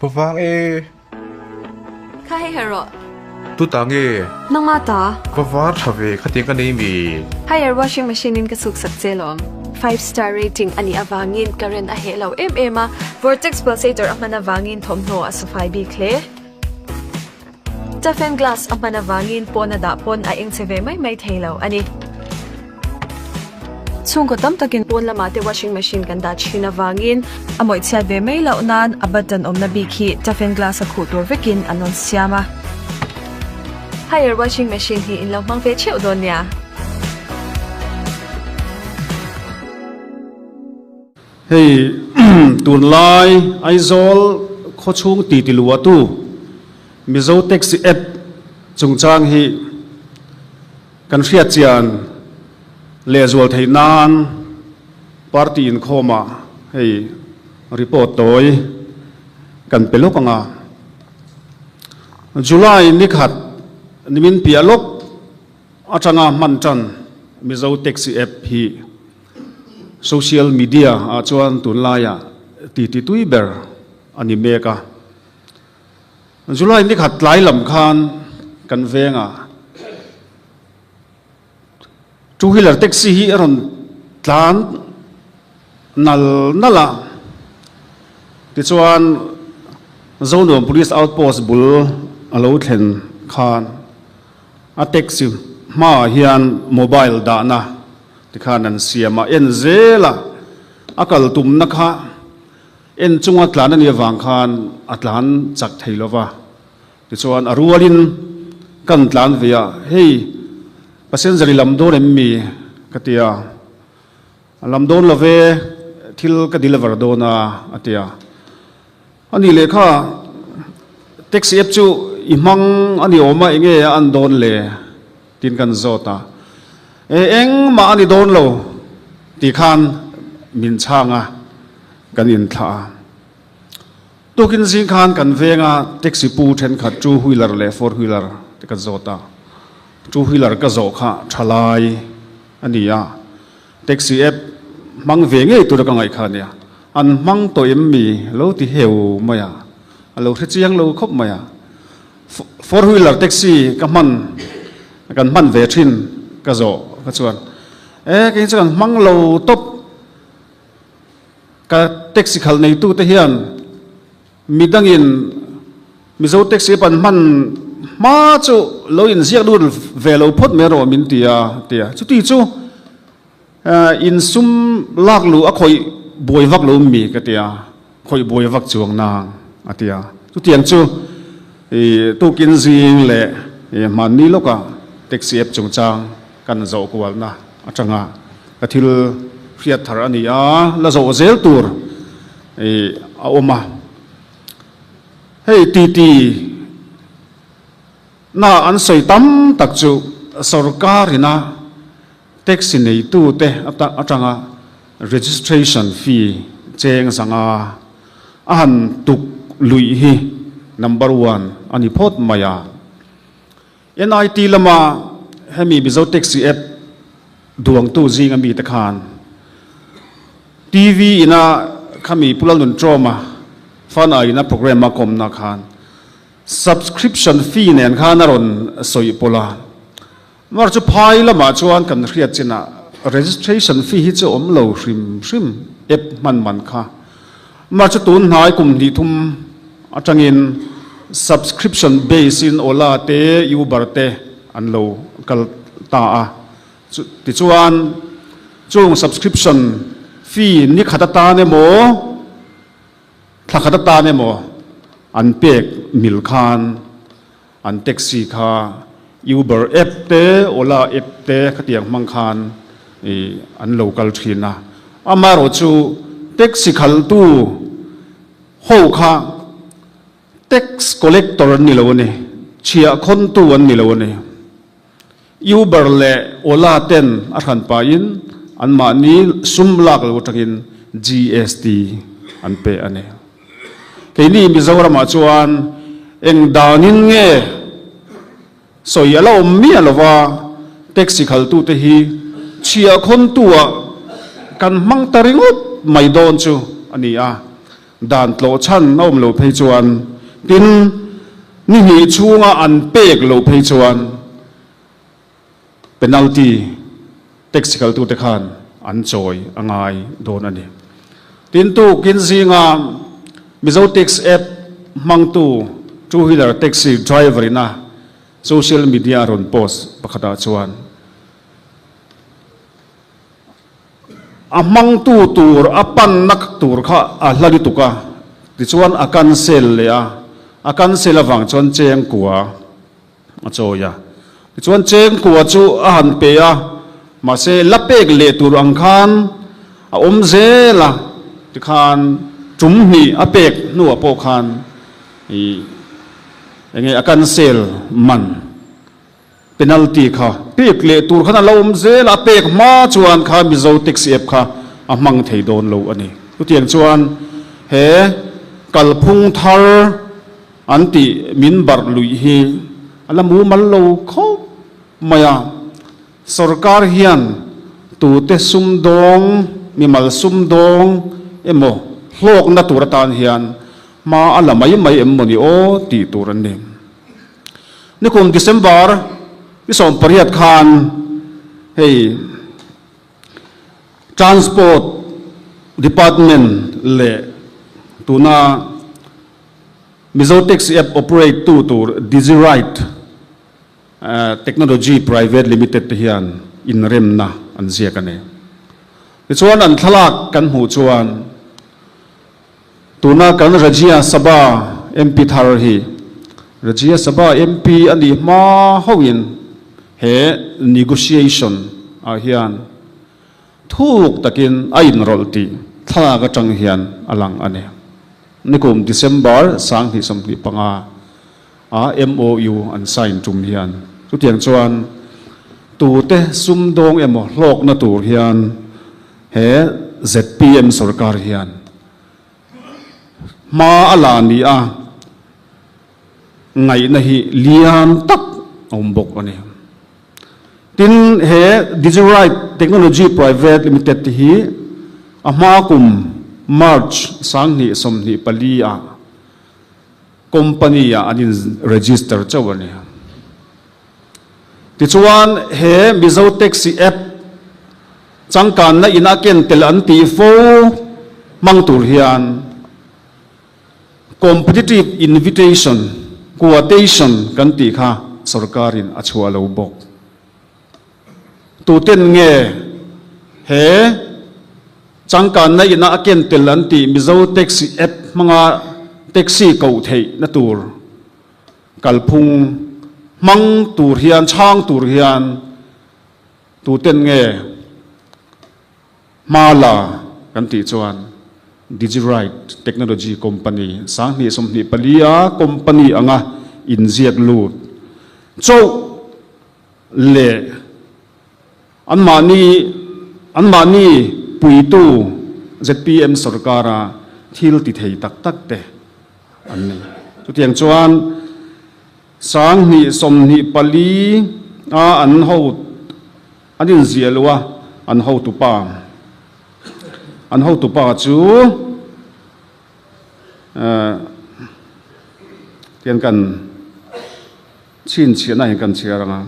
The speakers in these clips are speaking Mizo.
Vang e. Kha hei her rawh. Tu ta nge? Nangma ta. Va var tha ve khatiang ka nei mi. Haier washing machine in ka suk sak che lawm. Five star rating a nih avangin current a heh lo em em a, vortex pulsator a hman avangin thawmhnaw a su fai bik hle. Toughen glass a hman avangin pawn a dah pawn a eng che ve mai mai thei lo a ni. Chhungkaw tam takin pawn lamah te washing machine kan dah thin avangin a mawih chhiat ve mai loh nan a button awmna bik hi toughen glass a khuh tur vekin an rawn siam a. Haier washing machine hi in lo hmang ve theuh dawn nia. Hei tunlai Aizawl khawchhung titi luahtu Mizo Taxi App chungchang hi kan hriatchian lehzual theih nan party inkhawmah hei report tawi kan pe lawk ang a. July nikhat nimin piah lawk atanga hman tan Mizo Taxi App hi social media ah chuan tunlaiah titi tui ber a ni mek a. July nikhat tlai lam khan kan vengah two wheeler taxi hi a rawn tlan nal nal a, tichuan Zonuam Police Outpost bul a lo thlen khan a taxi hmaah hian mobile dahna tikhan an siam a, en zel a, a kal tumna kha En chunga tlan a nih avang khan a tlan chak thei lo va, tichuan a rualin kan tlan ve a, hei passenger i lam dawn em mi? ka ti a, a lam dawn lo ve, thil ka deliver dawn a a ti a, a nih leh kha taxi app chu i hmang a ni awm a, enge a an dawn le? Tiin kan zawt a, E engmah a ni dawn lo tih khan min chhang a, kan inthlah a. Tukin zing khan kan venga taxi pu thenkhat two wheeler leh four wheeler te ka zawt a, two wheeler ka zawh kha tha lai a ni a, taxi app hmang ve ngei tura ka ngaih kha a nia, an hmang tawh em mi lo ti heu mai a, a lo hre chiang lo khawp mai a. Four wheeler taxi ka hman kan hman ve thin ka zawh ka chuan e kei chu kan hmang lo tawp ka taxi khalh neitu te hian midangin Mizo taxi pan hman hma chu lo inziak lut ve lo phawt mai rawh min ti a ti a chuti chu Insum lak luh a khawih buai vak lo mi ka ti a, khawih buai vak chuang nang a ti a. Chutiang chu tukin zing leh hmanni lawkah taxi app chungchang kan zawh kualna atanga ka thil hriat thar a ni a, la zawh zel tur a awm a. Hei titi na an sawi tam tak chu sorkarina Taxi neitute atanga registration fee cheng zanga a han tuk luih hi number one a ni phawt mai a. NIT lama hemi Mizo Taxi app duangtu zinga mite khan TV ina khami Pu Lalnunṭawma Fana ina programme a kawmna khan subscription fee nen khan a rawn sawi pawlh a. Mar chu phai lamah chuan kan hriat chinah registration fee hi chu awm lo hrim hrim app hman man kha. Mar chu tun hnai kum hnih thum atangin subscription base in Ola te Uber te an lo kal ta a. Tichuan chung subscription fee ni khat atan emaw thla khat atan emaw an pek mil khan An taxi kha Uber app te Ola app te khatiang hmang khan an lo kal thin a. Amaherawh chu taxi khaltu ho kha tax collector an ni lo a ni, chhiah khawntu an ni lo a ni. Uber leh Ola ten a hran pahin anmahni sum lak lo atangin GST an pe a ni. Keini Mizoramah chuan eng danin nge sawi a la awm miah lova, taxi khaltute hi chhiahkhawntu-ah kan hmang ta ringawt mai dawn chu a ni a. Dan tlawh chhan a awm loh phei chuan, tin, ni hnih chhunga an pek loh phei chuan penalty taxi kaltute khan an chawi a ngai dawn a ni. Tin, tukin zinga Mizo Tax App hmangtu two wheeler taxi driver ina social media a rawn post pakhatah chuan, A hmangtu tur a panna tur kha a hla lutuk a, tichuan a cancel leh a, a cancel avang chuan chengkua a chawi a. Tichuan chengkua chu a han pe a, mahse la pek leh tur ang khan a awm zel a, tikhan tum hnih a pek hnuah pawh khan ih enge a cancel man. Penalty kha pek leh tur khan a lo awm zel a, a pek hma chuan kha Mizo Taxi App kha a hmang thei dawn lo a ni. Chutiang chuan he kalphung thar an tih min barh luih hi a la mumal lo khawp mai a, sorkar hian tute sumdawng, mimal sumdawng emaw hlawkna tur atan hian hma a la mai mai em maw ni aw tih tur an ni. Nikum December ni 18 khan hei Transport Department leh tuna Mizo Taxi App operate tu tur Digiride Technology Private Limited te hian inremna an ziak a ni. Tichuan an thlalak kan hmuh chuan Tuna kan Rajya Sabha MP thar hi Rajya Sabha MP a nih hma hauhin he negotiation ah hian thuk takin a inrawlh tih thlalak atang hian a lang a ni. Nikum December 2025 a MOU an sign tum hian chutiang chuan tute sumdawng emaw hlawkna tur hian He zpm sorkar hian hma a la ni a ngaihna hi lian tak a awm bawk a ni. Tin, he Digiride Technology Private Limited te hi a hma kum March 2024 ah company ah an in register chauh a ni. Tichuan, he Mizo Taxi App changkanna ina ken tel an tih fo hmang tur hian competitive invitation, quotation kan tih kha sorkarin a chhuah lo bawk. Tuten nge he changkanna ina a ken tel an tih Mizo Taxi App hmanga taxi koh theihna tur Kalphung hmang tur hian, chhang tur hian tuten nge hma la kan tih chuan Digiride Technology Company 2024 a company anga inziak lut chauh leh anmahni anmahni puitu zpm sorkara thil ti thei tak tak te an ni. Chutiang chuan 2024 a an ho an inziah loh a, an hotupa an hotupa chu tian kan chhinchhiahna hian kan chhiar ang a.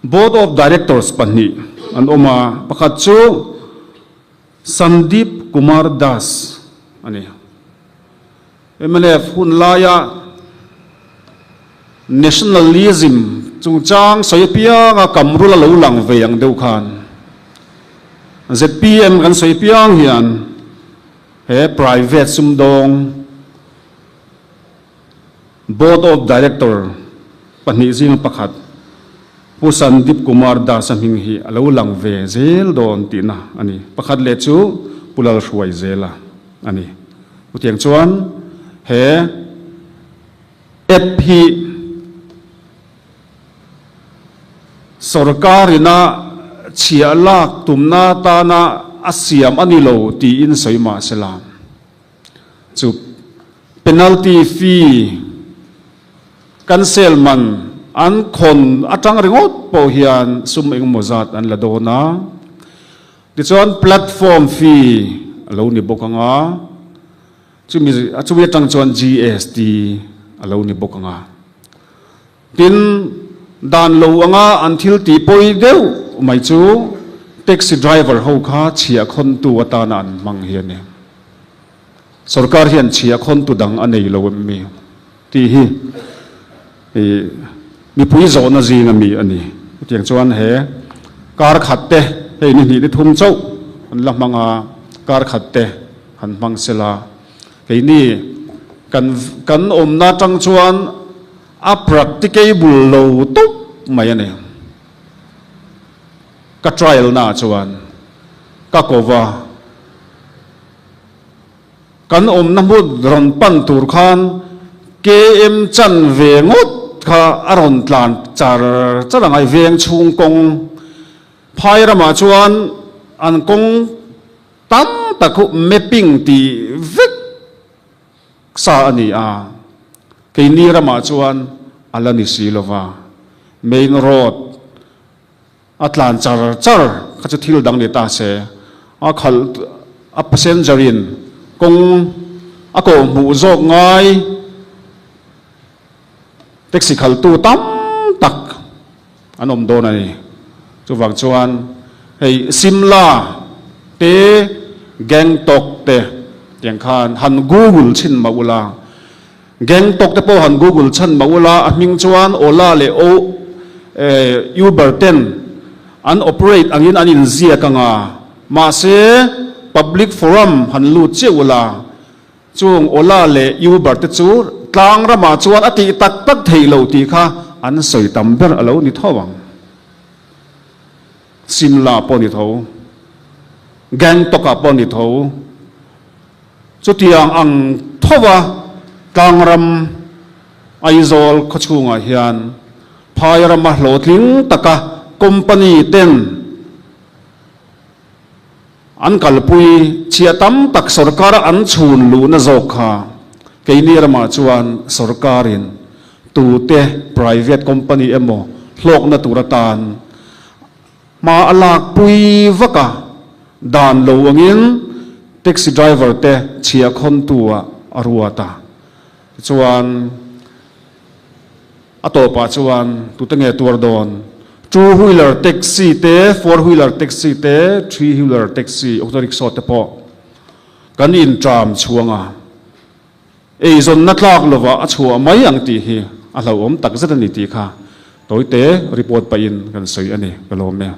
Board of Directors pahnih an awm a, pakhat chu Sandeep Kumar Das a ni. Mnf hun laia nationalism chungchang sawi apianga Kamrul a lo lang ve ang deuh khan zpm kan sawi apiang hian he private sumdawng Board of Director pahnih zinga pakhat Pu Sandip Kumar Das-a hming hi a lo lang ve zel dawn tihna a ni. Pakhat leh chu Pu Lalhruaizela a ni. Chutiang chuan he app hi sorkarina chhiah lak tumna atana a siam a ni lo tiin sawi mah sela chu penalty fee cancel man an khawn atang ringawt pawh hian sum engemaw zat an la dawn a, tichuan platform fee a lo ni bawk ang a. Chumi chumi atang chuan GST a lo ni bawk ang a. Tin, dan lo anga an thil tih pawi deuh mai chu taxi driver ho kha chhiah khawntu atana an hmang hi a ni. Sorkar hian chhiah khawntu dang a nei lo em mi? Tih hi mipui zawhna zinga mi a ni. Chutiang chuan he kar khat te hei ni hnih ni thum chauh an la hmang a, kar khat te han hmang sela. Keini kan kan awmna atang chuan a practicable lo tawp mai a ni. Ka trial naah chuan ka ko va. Kan awmna hmun rawn pan tur khan KM chan ve ngawt kha a rawn tlan char char a ngai. Veng chhung kawng phai ramah chuan an kawng tam tak khu mapping tih vek sa a ni a, keini ramah chuan a la ni si lova. Main road A tlan char char kha chu thil dang ni ta se, a khalh a passenger in kawng a kawh hmuh zawk ngai taxi khalhtu tam tak an awm dawn a ni. Chuvang chuan hei Simla te Gangtok te tiang khan han google chhin mah ula, Gangtok te pawh han google chhan mah ula, a hming chuan Ola leh O Uber ten an operate angin an inziak ang a, mahse public forum han lut chiah ula, chung Ola leh Uber te chu tlang ramah chuan a tih tak tak theih loh tih kha an sawi tam ber a lo ni tho ang. Simla pawh ni tho, Gangtok ah pawh ni tho. Chutiang ang thova tlangram Aizawl khawchhungah hian phai rama hlawhtling taka company ten an kalpui chhiah tam tak sorkara an chhun luhna zawk kha keini ramah chuan sorkarin tute private company emaw hlawkna tur atan Hma a lakpui vak a, dan lo angin taxi driver te chhia khawntu ah a ruat a. Tichuan, a tawpah chuan tute nge tuar dawn? Two wheeler taxi te, four wheeler taxi te, three wheeler taxi, auto rickshaw te pawh kan intram chhuang a. Eizawnna tlak lovah a chhuah mai ang tih hi a hlauhawm takzet a ni tih kha tawite report pahin kan sawi a ni ka lawm e.